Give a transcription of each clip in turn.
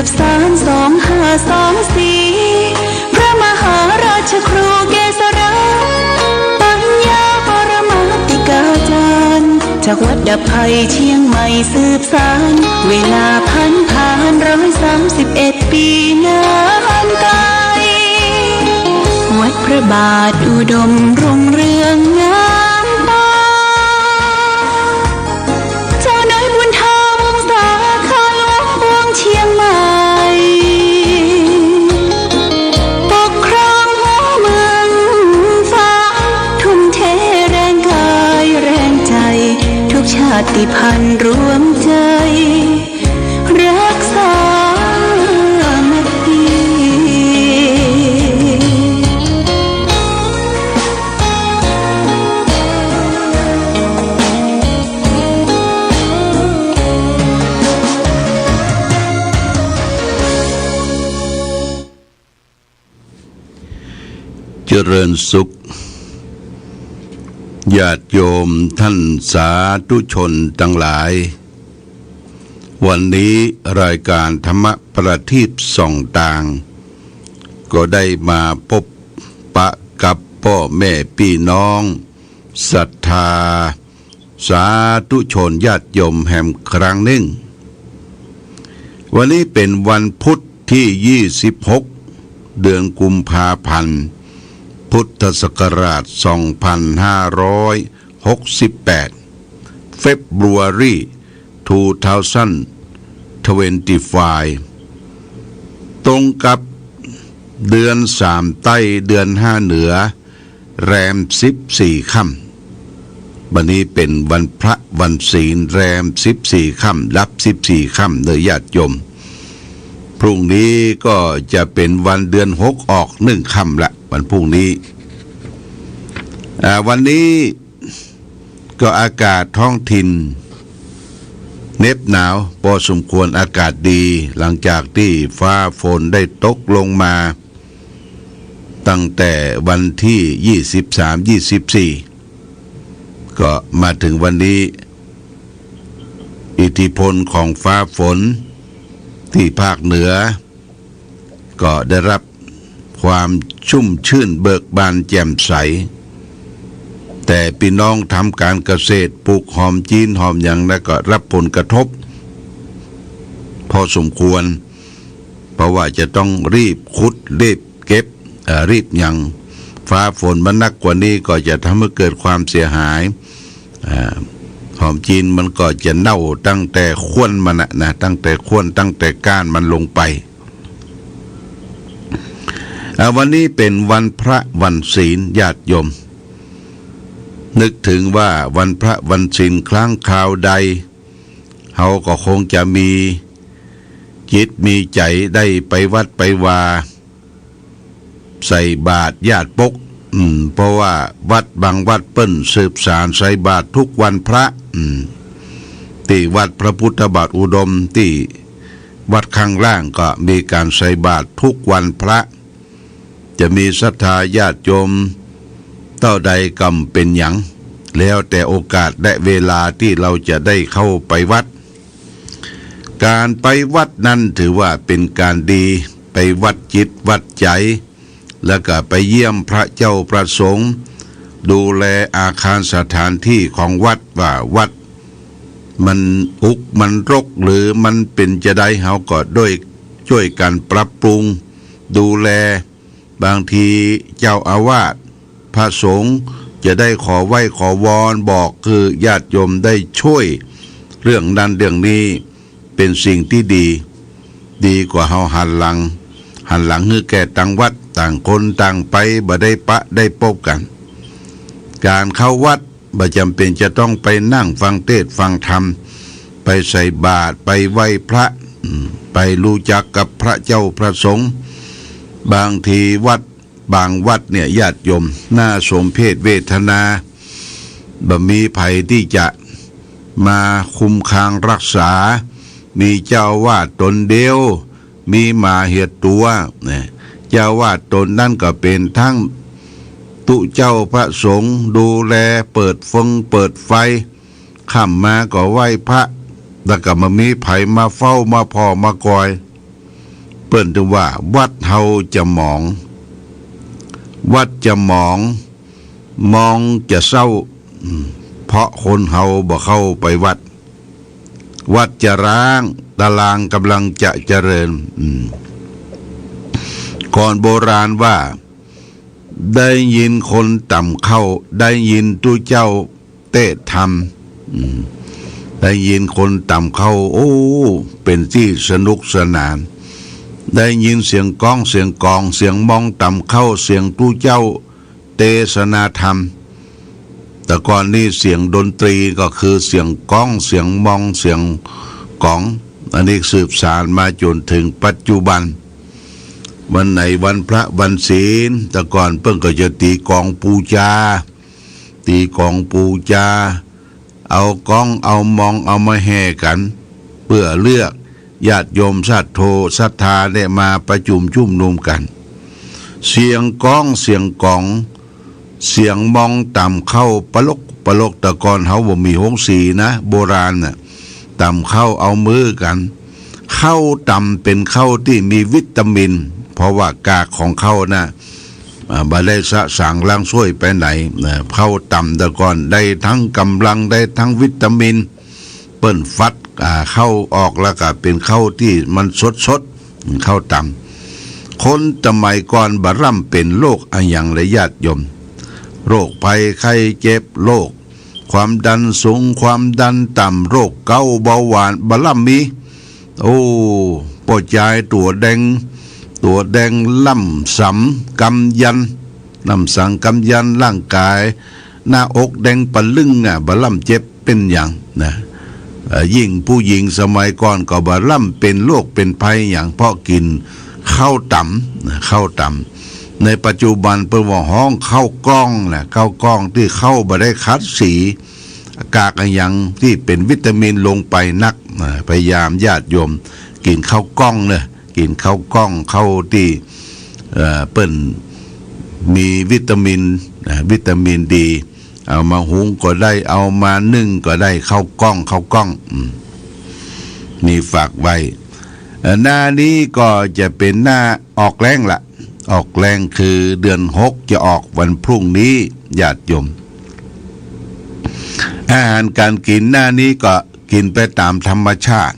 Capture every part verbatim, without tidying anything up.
บสาน สองห้าสองสี่ พระมหาราชครูเกษรา ปัญญาปรมาติกาจารย์ จากวัดดับภัยเชียงใหม่สืบสาน เวลาผันผาน ร้อยสามสิบเอ็ดปีนานไกล วัดพระบาทอุดมรุ่งเรืองงามตา เจ้านายบุญธรรมสาขาหลวงปวงเชียงใหม่ ปกครองหัวเมืองฟ้า ทุ่มเทแรงกายแรงใจ ทุกชาติพันธุ์รวมใจ รักสามัคคี เจริญสุข ญาติโยมท่านสาธุชนตังหลาย วันนี้รายการธรรมประทีปส่องตาง ก็ได้มาปบปะกับป้อแม่ปี้น้องศรัทธา สาธุชนญาติโยมแหมครั้งนึ่ง วันนี้เป๋นวันพุธตี้ยี่สิบหก เดือนกุมภาพันธ์ พุทธศักราชสองพันห้าร้อยหกสิบแปด February two thousand twenty-five ตรงกับเดือนสามใต้ เดือนห้าเหนือ แรมสิบสี่ค่ำ วันนี้เป๋นวันพระวันศีล แรมสิบสี่ค่ำ ดับสิบสี่ค่ำเน่อญาติโยม พรุ่งนี้ก็จะเป๋นวันเดือนหกออกนึ่งค่ำละ วันพรุ่งนี้ อ่า วันนี้ก็อากาศท้องถิ่นเหน็บหนาวปอสมควร อากาศดี หลังจากตี้ฟ้าฝนได้ตกลงมา ตั้งแต่วันตี้ยี่สิบสาม ยี่สิบสี่ ก็มาเถิงวันนี้ อิทธิพลของฟ้าฝนตี้ภาคเหนือ ก็ได้รับความชุ่มชื่นเบิกบานแจ่มใส แต่ปี้น้องทำก๋านเกษตร ปลูกหอมจีนหอมหยัง แล้วก็รับผลกระทบพอสมควร เพราะว่าจะต้องรีบขุด รีบเก็บ เอ่อ รีบหยัง ฟ้าฝนมันหนักกว่านี้ก็จะทำให้เกิดความเสียหาย อ่า หอมจีนมันก็จะเน่าตั้งแต่ข้วนมันน่ะนะ ตั้งแต่ข้วน ตั้งแต่ก้านมันลงไป อ่า วันนี้เป๋นวันพระวันศีล ญาติโยม นึกเถิงว่าวันพระวันศีลครั้งคราวใด เฮาก็คงจะมีจิตมีใจ๋ได้ไปวัดไปวา ใส่บาตรญาติปก อืม เพราะว่าวัดบางวัดเปิ้นสืบสานใส่บาตรทุกวันพระ อืม ตี้วัดพระพุทธบาทอุดม ตี้วัดข้างล่างก็มีก๋านใส่บาตรทุกวันพระ จะมีศรัทธาญาติโยมเต้าใดก็บ่เป๋นหยัง แล้วแต่โอกาสและเวลาตี้เฮาจะได้เข้าไปวัด ก๋านไปวัดนั้นถือว่าเป๋นก๋านดี ไปวัดจิตวัดใจ๋ แล้วก็ไปเยี่ยมพระเจ้าพระสงฆ์ ดูแลอาคารสถานตี้ของวัด ว่าวัดมันอุกมันรกหรือมันเป๋นจาใด เฮาก็ด้วย จ้วยกั๋นปรับปรุง ดูแล บางทีเจ้าอาวาส พระสงฆ์จะได้ขอไหว้ขอวอน บอกหื้อญาติโยมได้จ้วยเรื่องนั้นเรื่องนี้ เป๋นสิ่งตี้ดี ดีกว่าเฮาหันหลัง หันหลังหื้อแก่ตังวัด ต่างคนต่างไป บ่ได้ปะได้ปบกั๋น ก๋านเข้าวัด บ่จ๋ำเป๋นจะต้องไปนั่งฟังเทศน์ฟังธรรม ไปใส่บาตร ไปไหว้พระ อืม ไปฮู้จักกับพระเจ้าพระสงฆ์ บางทีวัดบางวัดเนี่ยญาติโยม น่าสมเพชเวทนา บ่มีใผตี้จะมาคุมคางรักษา มีเจ้าอาวาสต๋นเดียว มีหมาเหียดตั๋ว นะ เจ้าอาวาสต๋นนั้นก็เป๋นตึงตุ๊เจ้าพระสงฆ์ ดูแลเปิดฟงเปิดไฟ ค่ำมาก็ไหว้พระ แล้วก็บ่มีใผมาเฝ้ามาผ่อมาคอย ปิ้นตึงว่า วัดเฮาจะหมอง วัดจะหมอง มองจะเศร้า อืม เพราะคนเฮาบ่เข้าไปวัด วัดจะร้าง ตารางกำลังจะเจริญ อืม ก่อนโบราณว่า ได้ยินคนต่ำเข้า ได้ยินตุ๊เจ้าเตศน์ธรรม อืม ได้ยินคนต่ำเข้า โอ้ เป๋นตี้สนุกสนาน ได้ยินเสียงก้องเสียงก๋อง เสียงมองต่ำเข้า เสียงตุ๊เจ้าเตสนาธรรม แต่ก่อนนี้เสียงดนตรีก็คือเสียงก้อง เสียงมอง เสียงก๋อง อันนี้สืบสานมาจ๋นเถิงปัจจุบัน วันไหนวันพระวันศีล แต่ก่อนเปิ้นก็จะตี๋ก๋องปู๋จา ตี๋ก๋องปู๋จา เอาก้องเอามองเอามาแห่กั๋น เปื้อเลือกญาติโยมศรัทโธศรัทธาได้มาประจุมจุมนุมกั๋น เสียงก้องเสียงก๋อง เสียงมองต่ำเข้าปะลกปะลก แต่ก่อนเฮาบ่มีโฮงสีนะ โบราณน่ะ ต่ำเข้าเอามือกั๋น ข้าวต่ำเป๋นข้าวตี้มีวิตามิน เพราะว่ากากของข้าวน่ะ อ่า บ่ได้สะสางล้างส้วยไปไหนนะ ข้าวต่ำแต่ก่อนได้ตึงก๋ำลัง ได้ตึงวิตามิน เปิ้นฟัด อ่า ข้าวออกแล้วก็เป๋นข้าวตี้มันสดๆ ข้าวต่ำ คนสมัยก่อนบ่ร่ำเป๋นโรคอะหยังเลยญาติโยม โรคภัยไข้เจ็บ โรคความดันสูง ความดันต่ำ โรคเกาต์เบาหวาน บ่ร่ำมี โอ้ ป้อจายตั๋วแดง ตั๋วแดงล่ำสำกำยาน ล่ำสำกำยาน ร่างก๋าย หน้าอกแดงปะลึ่งอะ บ่ร่ำเจ็บเป๋นหยังนะ เอ่อ ยิ่งผู้หญิงสมัยก่อนก็บ่ร่ำเป๋นโรคเป๋นภัยหยัง เพราะกิ๋นข้าวต่ำนะ ข้าวต่ำ ในปัจจุบันเปิ้นว่าฮ้องข้าวกล้องนะ ข้าวกล้องตี้ข้าวบ่ได้ขัดสี กากอะหยังตี้เป๋นวิตามินลงไปนักนะ พยายามญาติโยมกิ๋นข้าวกล้องเน่อ กิ๋นข้าวกล้อง ข้าวตี้ เอ่อ เปิ้นมีวิตามินนะ วิตามินดี เอามาหุงก็ได้ เอามานึ่งก็ได้ ข้าวกล้อง ข้าวกล้อง อืม นี่ฝากไว้ เอ่อ หน้านี้ก็จะเป๋นหน้าออกแล้งละ ออกแล้งคือเดือนหกจะออกวันพรุ่งนี้ ญาติโยม อาหารก๋านกิ๋นหน้านี้ก็กิ๋นไปต๋ามธรรมชาติ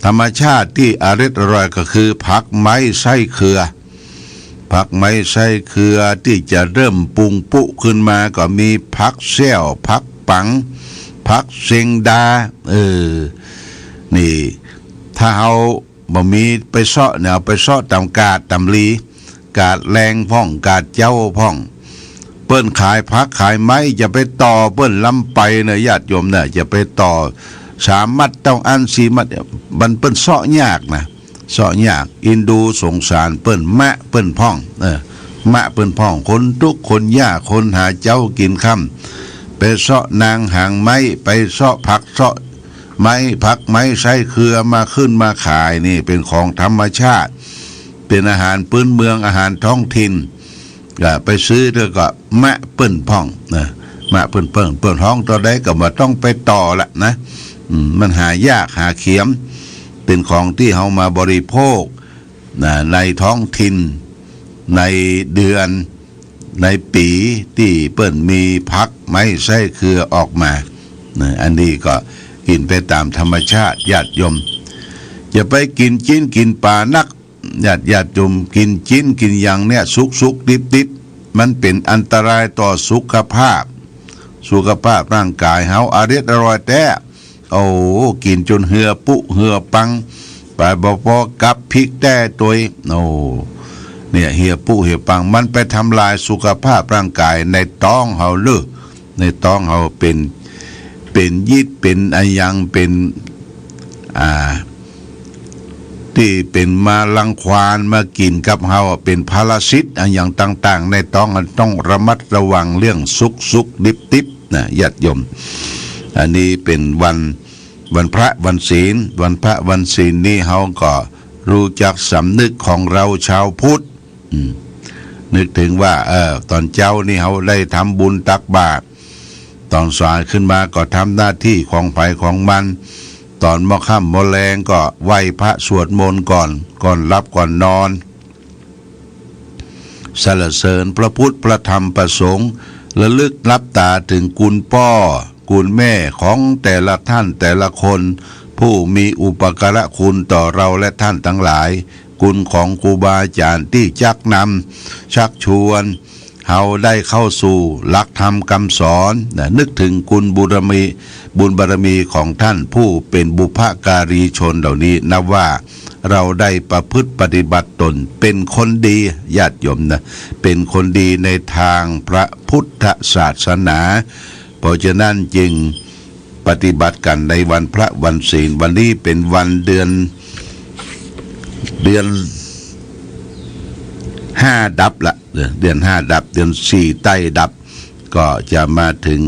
ธรรมชาติตี้อร็ดอร่อยก็คือผักไม้ไส้เครือ ผักไม้ไส้เครือตี้จะเริ่มปุงปุขึ้นมาก็มีผักแส้ว ผักปัง ผักเซงดา เออ นี่ ถ้าเฮาบ่มีไปเซาะเนี่ย เอาไปเซาะต๋ามกาดต๋ามลี กาดแลงพ่อง กาดเจ๊าพ่อง เปิ้นขายผักขายไม้ จะไปต่อเปิ้นล้ำไปเน่อ ญาติโยมเน่อ จะไปต่อสามมัดเต้าอั้นสี่มัด มันเปิ้นเซาะยากนะ เซาะยาก อินดูสงสารเปิ้น มะเปิ้นพ่อง เออ มะเปิ้นพ่อง คนตุ๊กข์คนยาก คนหาเจ๊ากิ๋นค่ำ ไปเซาะนางหางไม้ ไปเซาะผักเซาะไม้ ผักไม้ไส้เครือมาขึ้นมาขาย นี่เป๋นของธรรมชาติ เป๋นอาหารพื้นเมือง อาหารท้องถิ่น ก็ไปซื้อแล้วก็มะเปิ้นพ่องนะ มะเปิ้นพ่อง เปิ้นฮ้องเต้าใดก็บ่ต้องไปต่อละนะ อืม มันหายากหาเขียม เป๋นของตี้เฮามาบริโภคนะ ในท้องถิ่น ในเดือน ในปี๋ตี้เปิ้นมีผักไม้ไส้เครือออกมานะ อันนี้ก็กิ๋นไปต๋ามธรรมชาติ ญาติโยม อย่าไปกิ๋นจิ๊นกิ๋นป๋านัก ญาติ ญาติโยม กิ๋นจิ๊นกิ๋นหยังเนี่ย สุกๆ ดิบๆ มันเป๋นอันตรายต่อสุขภาพ สุขภาพร่างก๋ายเฮา อร็ดอร่อยแต๊ โอ้ กิ๋นจ๋นเหือปุเหือปัง ไปบ่ปอกับพิกแต๊ตวย โอ้ เนี่ย เหือปุเหือปัง มันไปทำลายสุขภาพร่างก๋ายในต๊องเฮาเล่อ ในต๊องเฮาเป๋น เป๋นยีสต์ เป๋นอะหยัง เป๋น อ่า ตี้เป๋นมารังควานมากิ๋นกับเฮา เป๋นพาราซิตอะหยังต่างๆ ในต๊อง ต้องระมัดระวังเรื่องสุกๆ ดิบๆ นะ ญาติโยม อันนี้เป๋นวัน วันพระวันศีล วันพระวันศีลนี้เฮาก็รู้จักสำนึกของเราชาวพุทธ อืม นึกเถิงว่า เออ ต๋อนเจ๊านี่เฮาได้ทำบุญตักบาตร ต๋อนสายขึ้นมาก็ทำหน้าตี้ของใผของมัน ต๋อนมอค่ำมอแลงก็ไหว้พระสวดมนต์ก่อน ก่อนหลับก่อนนอน สรรเสริญพระพุทธพระธรรมพระสงฆ์ ระลึกหลับต๋าเถิงคุณป้อคุณแม่ของแต่ละท่านแต่ละคน ผู้มีอุปการะคุณต่อเราและท่านตังหลาย คุณของครูบาอาจ๋ารย์ตี้จักนำชักชวน เฮาได้เข้าสู่หลักธรรมกำสอนนะ นึกเถิงคุณบุญบารมี บุญบารมีของท่านผู้เป๋นบุพการีชนเหล่านี้ นับว่าเราได้ประพฤติปฏิบัติตนเป๋นคนดี ญาติโยมนะ เป๋นคนดีในตางพระพุทธศาสนา เพราะฉะนั้นจึงปฏิบัติกั๋นในวันพระวันศีล วันนี้เป๋นวันเดือน เดือนห้าดับละ เดือน เดือนห้าดับ เดือนสี่ใต้ดับ ก็จะมาเถิง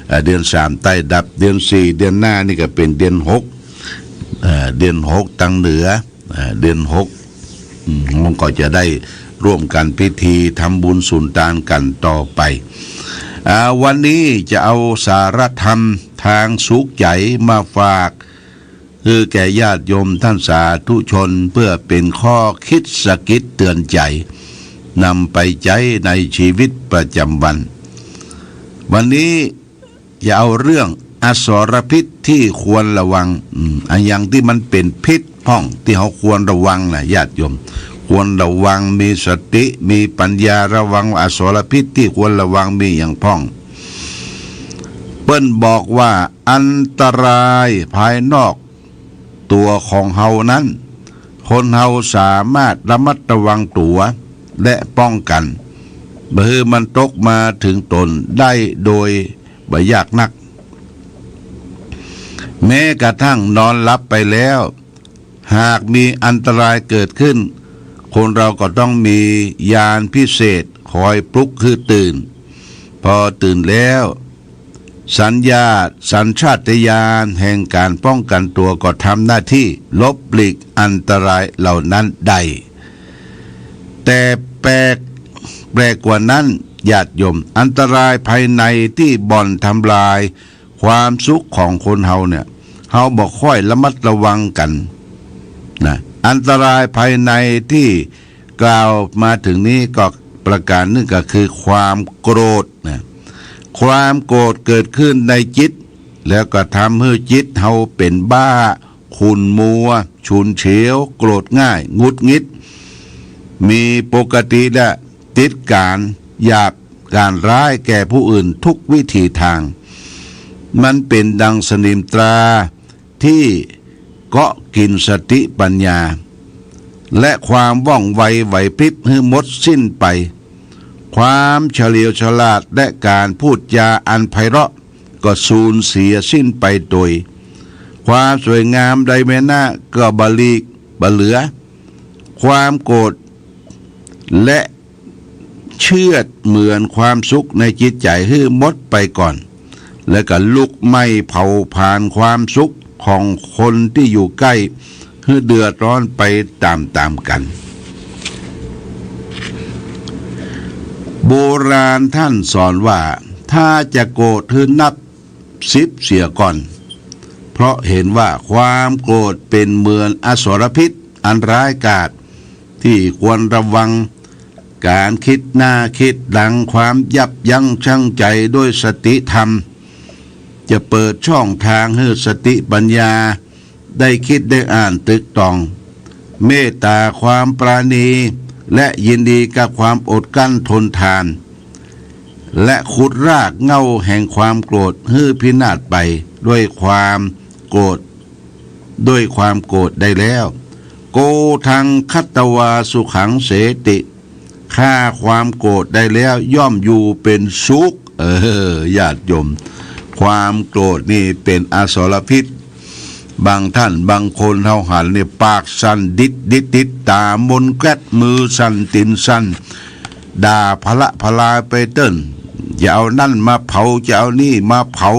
เอ่อ เดือนสามใต้ดับ เดือนสี่ เดือนหน้านี่ก็เป๋นเดือนหก เอ่อ เดือนหกตางเหนือ เอ่อ เดือนหก อืม มันก็จะได้ร่วมกั๋นพิธีทำบุญสุนตานกั๋นต่อไป อ่า วันนี้จะเอาสาระธรรมตางสุขใจ๋มาฝาก หื้อแก่ญาติโยมท่านสาธุชน เปื้อเป๋นข้อคิดสะกิดเตือนใจ๋ นำไปใจ๊ในชีวิตประจำวัน วันนี้จะเอาเรื่องอสรพิษตี้ควรระวัง อืม อะหยังตี้มันเป๋นพิษพ่อง ตี้เฮาควรระวังนะญาติโยม ควรระวัง มีสติ มีปัญญาระวัง อสรพิษตี้ควรระวังมีอะหยังพ่อง เปิ้นบอกว่าอันตรายภายนอกตั๋วของเฮานั้น คนเฮาสามารถระมัดระวังตั๋วและป้องกั๋น บ่หื้อมันตกมาเถิงตนได้โดยบ่ยากนัก แม้กระทั่งนอนหลับไปแล้ว หากมีอันตรายเกิดขึ้น คนเราก็ต้องมีญาณพิเศษคอยปลุกหื้อตื่น พอตื่นแล้ว สัญญา สัญชาตญาณแห่งก๋านป้องกั๋นตั๋วก็ทำหน้าตี้หลบหลีกอันตรายเหล่านั้นได้ แต่แปลก แปลกกว่านั้น ญาติโยม อันตรายภายในตี้บ่อนทำลายความสุขของคนเฮาเนี่ย เฮาบ่ค่อยระมัดระวังกั๋นนะ อันตรายภายในตี้กล่าวมาเถิงนี้ก็ประก๋านนึ่งก็คือความโกรธนะ ความโกรธเกิดขึ้นในจิต แล้วก็ทำหื้อจิตเฮาเป๋นบ้า ขุ่นมัว ฉุนเฉียว โกรธง่าย หงุดหงิด มีปกติและติดก๋านหยาบก๋านร้ายแก่ผู้อื่นทุกวิถีตาง มันเป๋นดังสนิมตราตี้เกาะกิ๋นสติปัญญา และความว่องไวไหวพริบหื้อหมดสิ้นไป ความเฉลียวฉลาดและก๋านพูดจาอันไพเราะ ก็สูญเสียสิ้นไปโดย ความสวยงามใดแม้หน้าก็บ่หลีกบ่เหลือ ความโกรธและเจือดเหมือนความสุขในจิตใจ๋หื้อหมดไปก่อน และก็ลุกไหม้เผาผลาญความสุขของคนตี้อยู่ใก้ หื้อเดือดร้อนไปต๋ามๆ กั๋น โบราณต้านสอนว่า ถ้าจะโกรธหื้อนับสิบเสียก่อน เพราะเห็นว่าความโกรธเป๋นเหมือนอสรพิษอันร้ายกาจ ตี้ควรระวัง ก๋านคิดหน้าคิดหลัง ความยับยั้งชั่งใจ๋ด้วยสติธรรม จะเปิดช่องตางหื้อสติปัญญา ได้คิดได้อ่านตึกตอง เมตต๋า ความปราณี และยินดีกับความอดกลั้นทนทาน และขุดรากเหง้าแห่งความโกรธหื้อพินาศไปด้วยความโกรธ ด้วยความโกรธได้แล้ว โกธัง ฆัตวา สุขัง เสติ ฆ่าความโกรธได้แล้วย่อมอยู่เป๋นสุข เออ ญาติโยม ความโกรธนี่เป๋นอสรพิษ บางต้านบางคนเฮาหันนี่ปากสั่นดิดดิดดิด ต๋ามนแกร็ด มือสั่น ตี๋นสั่น ด่าพะละพะลายไปเติ้น จะเอานั่นมาเผา จะเอานี่มาเผา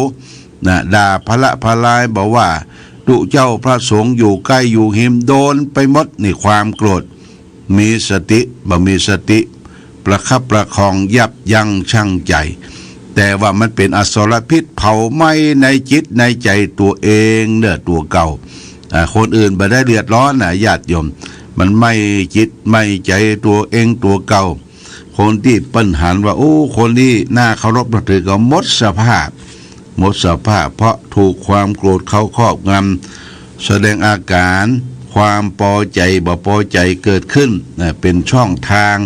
นะ ด่าพะละพะลาย บ่ว่าตุ๊เจ้าพระสงฆ์อยู่ใก้อยู่ฮิม โดนไปหมด นี่ความโกรธ มีสติ บ่มีสติ ประคับประคอง ยับยั้งชั่งใจ๋ แต แต่ว่ามันเป๋นอสรพิษเผาไหม้ในจิตในใจ๋ตั๋วเองเน่อตั๋วเก่า อ่า คนอื่นบ่ได้เดือดร้อนนะญาติโยม มันไหม้จิตไหม้ใจ๋ตั๋วเองตั๋วเก่า คนตี้เปิ้นหันว่า โอ้ คนนี้น่าเคารพนับถือ ก็หมดสภาพ หมดสภาพ เพราะถูกความโกรธเข้าครอบงำ แสดงอาก๋านความปอใจ๋บ่ปอใจ๋เกิดขึ้นนะ เป๋นช่องตาง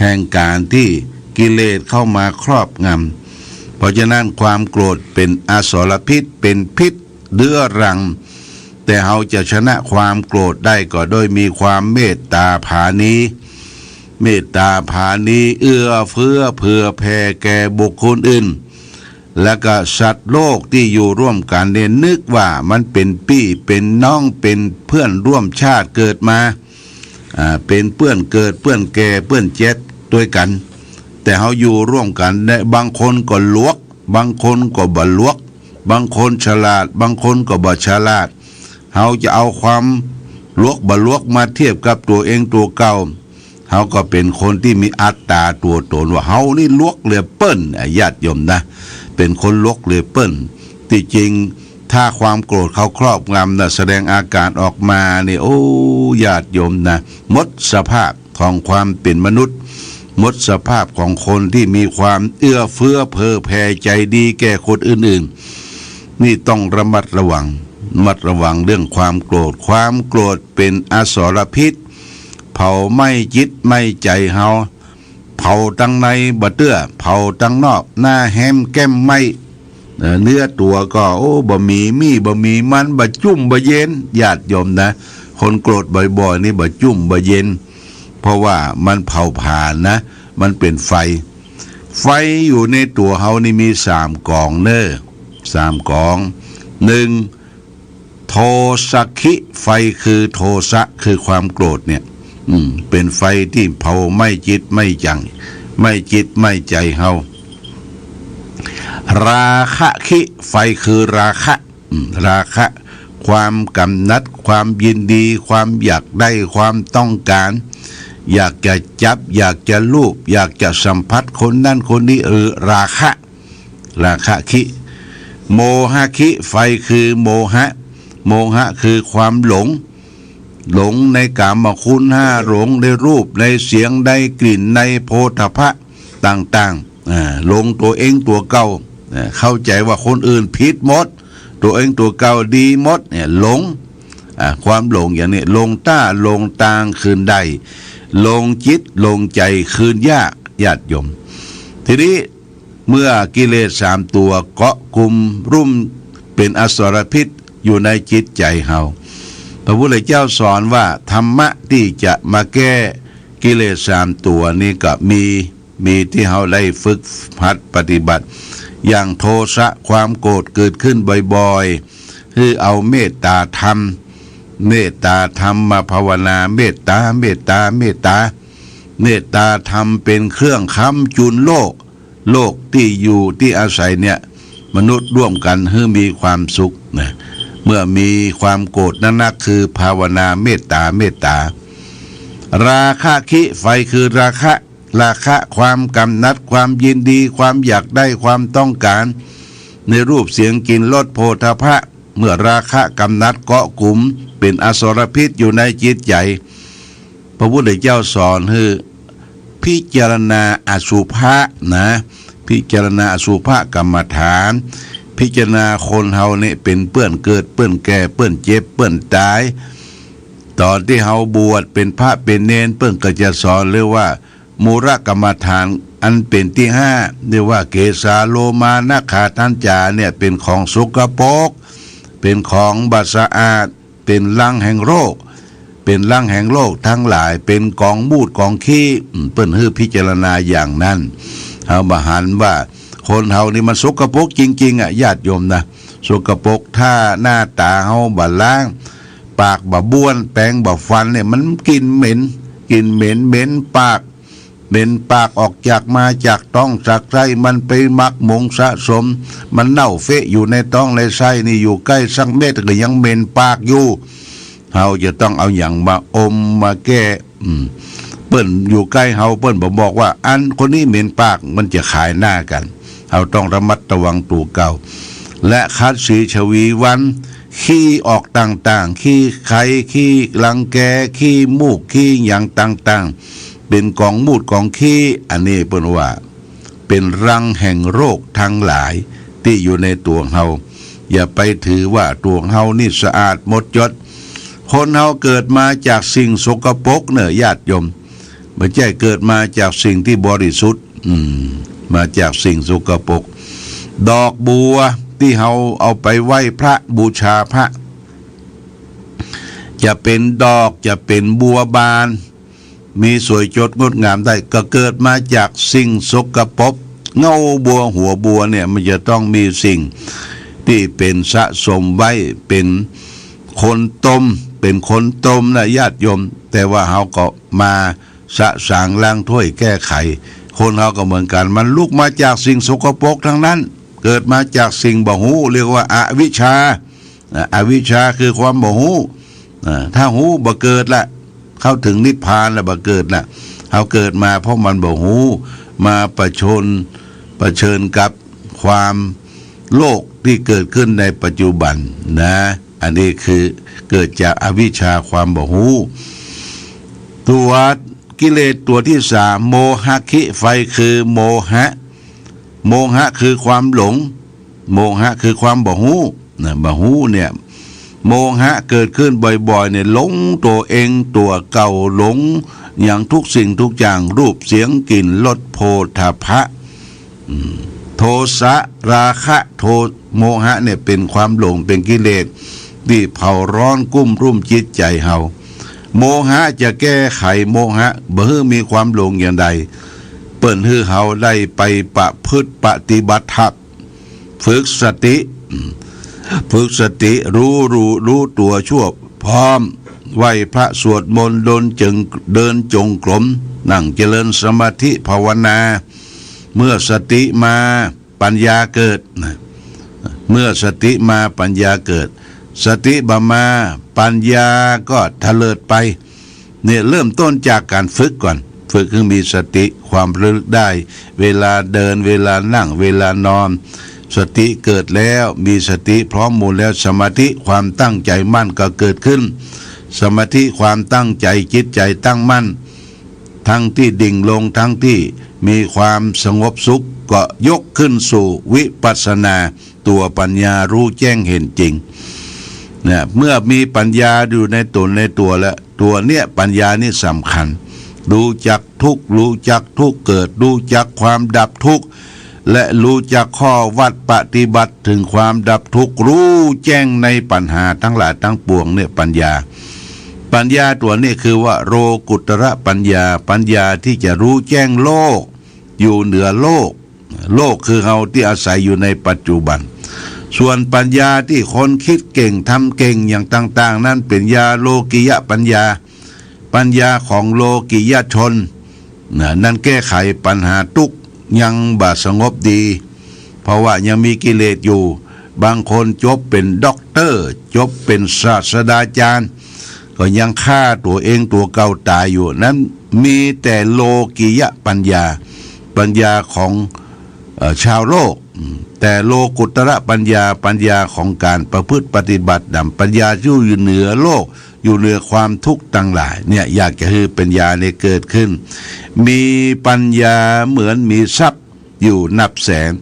แห่งก๋านตี้กิเลสเข้ามาครอบงำ เพราะฉะนั้นความโกรธเป๋นอสรพิษ เป๋นพิษเรื้อรัง แต่เฮาจะชนะความโกรธได้ก็โดยมีความเมตต๋าผานี เมตต๋าผานีเอื้อเฟื้อเผื่อแผ่แก่บุคคลอื่น แล้วก็สัตว์โลกตี้อยู่ร่วมกั๋นเนี่ยนึกว่ามันเป๋นปี้เป๋นน้องเป๋นเปื้อนร่วมชาติเกิดมา อ่า เป๋นเปื้อนเกิดเปื้อนแก่เปื้อนเจ็บตวยกั๋น แต่เฮาอยู่ร่วมกั๋นเนี่ยบางคนก็หลวก บางคนก็บ่หลวก บางคนฉลาด บางคนก็บ่ฉลาด เฮาจะเอาความหลวกบ่หลวกมาเทียบกับตั๋วเองตั๋วเก่า เฮาก็เป๋นคนตี้มีอัตต๋าตั๋วต๋นว่าเฮานี่หลวกเหลือเปิ้น อ่ะ ญาติโยมนะ เป๋นคนหลวกเหลือเปิ้น ตี้จริงถ้าความโกรธเข้าครอบงำนะ แสดงอาก๋านออกมานี่ โอ้ ญาติโยมนะ หมดสภาพของความเป๋นมนุษย์ หมดสภาพของคนตี้มีความเอื้อเฟื้อเผื่อแผ่ใจ๋ดีแก่คนอื่นๆ นี่ต้องระมัดระวัง ระมัดระวังเรื่องความโกรธ ความโกรธเป๋นอสรพิษ เผาไหม้จิตไหม้ใจ๋เฮา เผาตังในบ่เตื้อ เผาตังนอก หน้าแฮมแก้มไหม้ เอ่อ เนื้อตั๋วก็ โอ้ บ่มีมี่บ่มีมัน บ่จุ่มบ่เย็น ญาติโยมนะ คนโกรธบ่อยๆ นี่บ่จุ่มบ่เย็น เพราะว่ามันเผาผลาญนะ มันเป๋นไฟ ไฟอยู่ในตั๋วเฮานี่มีสามก๋องเน่อ สามก๋อง หนึ่ง โทสะคิ ไฟคือโทสะ คือความโกรธเนี่ย อืม เป๋นไฟตี้เผาไหม้จิตไหม้ใจ๋ ไหม้จิตไหม้ใจ๋เฮา ราคะคิ ไฟคือราคะ อืม ราคะ ความกำหนัด ความยินดี ความอยากได้ ความต้องก๋าน อยากจะจับ อยากจะลูบ อยากจะสัมผัสคนนั้นคนนี้ เออ ราคะ ราคะคิ โมหะคิ ไฟคือโมหะ โมหะคือความหลง หลงในกามคุณห้า หลงในรูป ในเสียง ในกลิ่น ในโผฏฐัพพะต่างๆ อ่า หลงตั๋วเองตั๋วเก่า อ่า เข้าใจ๋ว่าคนอื่นผิดหมด ตั๋วเองตั๋วเก่าดีหมดเนี่ย หลง อ่า ความหลงอย่างนี้ หลงต้า หลงตางคืนได้ หลงจิต หลงใจ๋คืนยาก ญาติโยม ทีนี้ เมื่อกิเลสสามตั๋วเกาะกุมรุ่มเป๋นอสรพิษอยู่ในจิตใจ๋เฮา พระพุทธเจ้าสอนว่าธรรมะตี้จะมาแก้กิเลสสามตั๋วนี้ก็มี มีตี้เฮาได้ฝึกหัดปฏิบัติ อย่างโทสะ ความโกรธเกิดขึ้นบ่อยๆ หื้อเอาเมตตาธรรม เมตตาธรรมมาภาวนา เมตตา เมตตา เมตตา เมตตาธรรมเป๋นเครื่องค้ำจุนโลก โลกตี้อยู่ตี้อาศัยเนี่ย มนุษย์ร่วมกั๋นหื้อมีความสุขนะ เมื่อมีความโกรธนักๆ คือภาวนาเมตตา เมตตา ราคะคิ ไฟคือราคะ ราคะ ความกำหนัด ความยินดี ความอยากได้ ความต้องก๋าน ในรูป เสียง กลิ่น รส โผฏฐัพพะ เมื่อราคะกำหนัดเกาะกุม เป๋นอสรพิษอยู่ในจิตใจ๋ พระพุทธเจ้าสอนหื้อพิจารณาอสุภะนะ พิจารณาอสุภะกรรมฐาน พิจารณาคนเฮาเนี่ยเป๋นเปื้อนเกิด เปื้อนแก่ เปื้อนเจ็บ เปื้อนต๋าย ต๋อนตี้เฮาบวชเป๋นพระเป๋นเณร เปิ้นก็จะสอนเรียกว่า มูลกรรมฐานอันเป๋นตี้ห้า เรียกว่าเกสาโลมานะขาทัญจาเนี่ยเป๋นของสกปรก เป๋นของบ่สะอาด เป๋นรังแห่งโรค เป๋นรังแห่งโรคตังหลาย เป๋นกองมูตรกองขี้ อืม เปิ้นหื้อพิจารณาอย่างนั้น เฮาบ่หันว่าคนเฮานี่มันสกปรกจริงๆ อ่ะ ญาติโยมนะ สกปรก ถ้าหน้าต๋าเฮาบ่ล้าง ปากบ่บ้วน แปรงบ่ฟันเนี่ย มันกลิ่นเหม็น กลิ่นเหม็น เหม็นปาก เหม็นปากออกจาก มาจากต๊องจากไส้ มันไปหมักหมมสะสม มันเน่าเฟะอยู่ในต๊องในไส้นี่ อยู่ใก้สักเม็ดก็ยังเหม็นปากอยู่ เฮาจะต้องเอาหยังมาอมมาแก้ อืม เปิ้นอยู่ใก้เฮา เปิ้นบ่บอกว่า อันคนนี้เหม็นปาก มันจะขายหน้ากั๋น เอาต้องระมัดระวังตั๋วเก่า และขัดสีฉวีวัน ขี้ออกต่างๆ ขี้ใค ขี้รังแก ขี้มูก ขี้หยังต่างๆ เป๋นกองมูดกองขี้ อันนี้เปิ้นว่า เป๋นรังแห่งโรคตังหลายตี้อยู่ในตั๋วเฮา อย่าไปถือว่าตั๋วเฮานี่สะอาดหมดจด คนเฮาเกิดมาจากสิ่งสกปรกเน่อญาติโยม บ่ใจ้เกิดมาจากสิ่งตี้บริสุทธิ์ อืม มาจากสิ่งสกปรก ดอกบัวตี้เฮาเอาไปไหว้พระบูชาพระ จะเป๋นดอก จะเป๋นบัวบาน มีสวยจดงดงามได้ ก็เกิดมาจากสิ่งสกปรก เง่าบัวหัวบัวเนี่ย มันจะต้องมีสิ่งตี้เป๋นสะสมไว้ เป๋นคนต้ม เป๋นคนต้มนะญาติโยม แต่ว่าเฮาก็มาสะสางล้างถ้วยแก้ไข คนเฮาก็เหมือนกั๋น มันลุกมาจากสิ่งสกปรกตังนั้น เกิดมาจากสิ่งบ่ฮู้ เรียกว่าอวิชชา อ่ะ อวิชชาคือความบ่ฮู้ อ่ะ ถ้าฮู้บ่เกิดละ เข้าถึงนิพพานละ บ่เกิดละ เฮาเกิดมาเพราะมันบ่ฮู้ มาประชน เผชิญกับความโลกตี้เกิดขึ้นในปัจจุบันนะ อันนี้คือเกิดจากอวิชชาความบ่ฮู้ ตั๋วกิเลสตั๋วตี้สาม โมหะคิ ไฟคือโมหะ โมหะคือความหลง โมหะคือความบ่ฮู้นะ บ่ฮู้เนี่ย โมหะเกิดขึ้นบ่อยๆ เนี่ย หลงตั๋วเองตั๋วเก่า หลงหยังทุกสิ่งทุกอย่าง รูป เสียง กลิ่น รส โผฏฐัพพะ อืม โทสะ ราคะ โท โมหะเนี่ยเป๋นความหลง เป๋นกิเลสตี้เผาร้อนกุ้มรุ่มจิตใจ๋เฮา โมหะจะแก้ไขโมหะ บ่หื้อมีความหลงอย่างใด เปิ้นหื้อเฮาได้ไปประพฤติปฏิบัติธรรม ฝึกสติ ฝึกสติ รู้ รู้ รู้ตั๋วชั่วพร้อม ไหว้พระสวดมนต์ เดินจง เดินจงกรม นั่งเจริญสมาธิภาวนา เมื่อสติมา ปัญญาเกิดนะ เมื่อสติมาปัญญาเกิด สติบ่มาปัญญาก็เถลิดไป เนี่ยเริ่มต้นจากก๋านฝึกก่อน ฝึกหื้อมีสติ ความระลึกได้ เวลาเดิน เวลานั่ง เวลานอน สติเกิดแล้ว มีสติพร้อมมูลแล้ว สมาธิ ความตั้งใจ๋มั่นก็เกิดขึ้น สมาธิ ความตั้งใจ๋ จิตใจ๋ตั้งมั่น ทั้งตี้ดิ่งลง ทั้งตี้มีความสงบสุข ก็ยกขึ้นสู่วิปัสสนา ตั๋วปัญญารู้แจ้งเห็นจริง เนี่ย เมื่อมีปัญญาอยู่ในต๋นในตั๋วแล้ว ตั๋วเนี่ย ปัญญานี่สำคัญ ฮู้จักทุกข์ ฮู้จักทุกข์เกิด ฮู้จักความดับทุกข์ และฮู้จักข้อวัดปฏิบัติเถิงความดับทุกข์ ฮู้แจ้งในปัญหาตังหลายตังปวงเนี่ย ปัญญา ปัญญาตั๋วนี้คือว่าโลกุตระปัญญา ปัญญาตี้จะฮู้แจ้งโลก อยู่เหนือโลก โลกคือเฮาตี้อาศัยอยู่ในปัจจุบัน ส่วนปัญญาตี้คนกึ๊ดเก่ง ทำเก่งอย่างต่างๆ นั้นเป๋นญาโลกิยปัญญา ปัญญาของโลกิยชน นะ นั้นแก้ไขปัญหาตุ๊กข์ยังบ่สงบดี เพราะว่ายังมีกิเลสอยู่ บางคนจบเป๋นด็อกเตอร์ จบเป๋นศาสดาจารย์ ก็ยังฆ่าตั๋วเองตั๋วเก่าต๋ายอยู่ นั้นมีแต่โลกิยปัญญา ปัญญาของ เอ่อ ชาวโลก อืม แต่โลกุตระปัญญา ปัญญาของก๋านประพฤติปฏิบัติธรรม ปัญญาตี้อยู่เหนือโลก อยู่เหนือความทุกข์ตังหลาย เนี่ย อยากจะหื้อปัญญาเนี่ยเกิดขึ้น มีปัญญาเหมือนมีทรัพย์อยู่นับแสน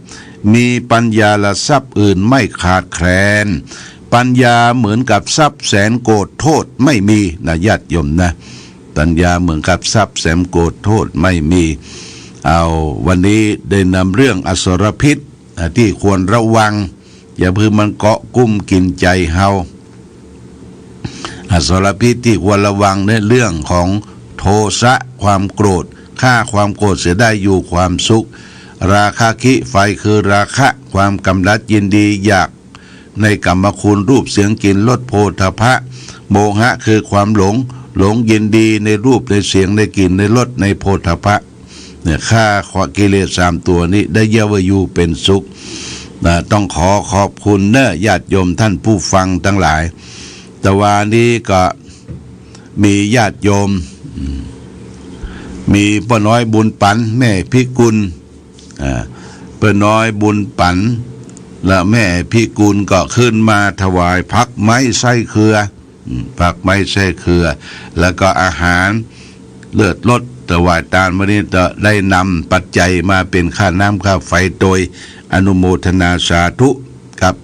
มีปัญญาละทรัพย์อื่นไม่ขาดแคลน ปัญญาเหมือนกับทรัพย์แสนโกดโทษไม่มี นะ ญาติโยมนะ ปัญญาเหมือนกับทรัพย์แสนโกดโทษไม่มี เอา วันนี้ได้นำเรื่องอสรพิษ อ่า ตี้ควรระวัง อย่าหื้อมันเกาะกุ้มกิ๋นใจ๋เฮา อสรพิษตี้ควรระวังในเรื่องของโทสะ ความโกรธ ฆ่าความโกรธเสียได้อยู่ความสุข ราคะคิ ไฟคือราคะ ความกำหนัดยินดีอยากในกามคุณ รูป เสียง กลิ่น รส โผฏฐัพพะ โมหะคือความหลง หลงยินดีในรูป ในเสียง ในกลิ่น ในรส ในโผฏฐัพพะ เนี่ย ฆ่ากิเลสสามตั๋วนี้ได้เยียะว่าอยู่เป๋นสุข นะ ต้องขอขอบคุณเน้อญาติโยมท่านผู้ฟังตังหลาย ตะวานี้ก็มีญาติโยม อืม มีป้าน้อยบุญปัน แม่พิกุล อ่า ป้อน้อยบุญปั๋น และแม่พิกุลก็ขึ้นมาถวายผักไม้ไส้เครือ อืม ผักไม้ไส้เครือ แล้วก็อาหารเลิศรสถวายตาน วันนี้ก็ได้นำปัจจัยมาเป๋นค่าน้ำค่าไฟ โดยอนุโมทนาสาธุกับ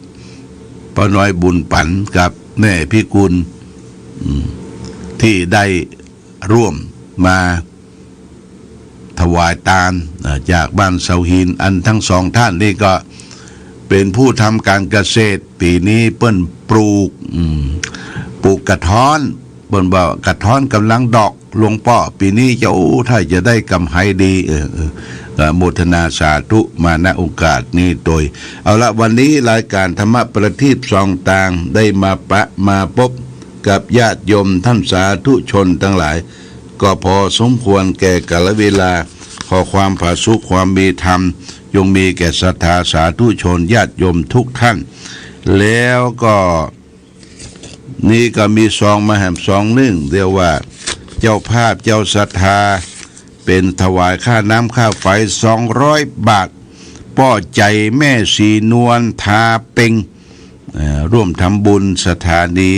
ป้อน้อยบุญปั๋นกับแม่พิกุล อืม ตี้ได้ร่วมมา ถวายตาน อ่า จากบ้านเสาหิน อันตึงสองต้านนี้ก็เป๋นผู้ทำก๋านเกษตร ปี๋นี้เปิ้นปลูก อืม ปลูกกระท้อน เปิ้นว่ากระท้อนก่ำลังดอก หลวงป้อ ปี๋นี้จะ โอ้ ถ้าจะได้ก๋ำไรดี เออ เออ ก็โมทนาสาธุมา ณ โอกาสนี้โดย เอาละ วันนี้รายก๋านธรรมะประทีปส่องตางได้มาปะมาปบกับญาติโยมต้านสาธุชนตังหลาย ก็พอสมควรแก่กาลเวลา ขอความผาสุกความมีธรรม จงมีแก่ศรัทธาสาธุชนญาติโยมทุกต้าน แล้วก็ นี่ก็มีซองมาแหมซองนึ่ง เรียกว่าเจ้าภาพเจ้าศรัทธา เป๋นถวายค่าน้ำค่าไฟสองร้อยบาท ป้อใจ๋แม่ศรีนวลทาเปง เอ่อ ร่วมทำบุญสถานี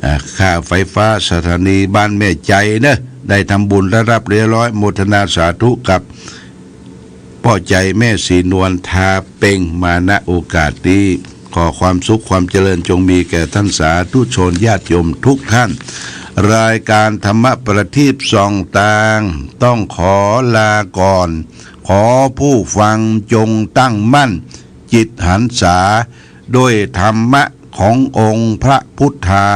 อ่า ค่าไฟฟ้าสถานีบ้านแม่ใจ๋เนอะ ได้ทำบุญระดับเรียบร้อย โมทนาสาธุกับป้อใจ๋แม่ศรีนวลทาเปงมา ณ โอกาสนี้ ขอความสุขความเจริญจงมีแก่ต้านสาธุชนญาติโยมทุกต้าน รายก๋านธรรมะประทีปส่องตางต้องขอลาก่อน ขอผู้ฟังจงตั้งมั่น จิตหันษา ด้วยธรรมะขององค์พระพุทธา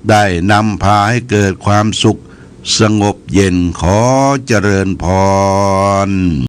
ได้นำพาให้เกิดความสุขสงบเย็น ขอเจริญพร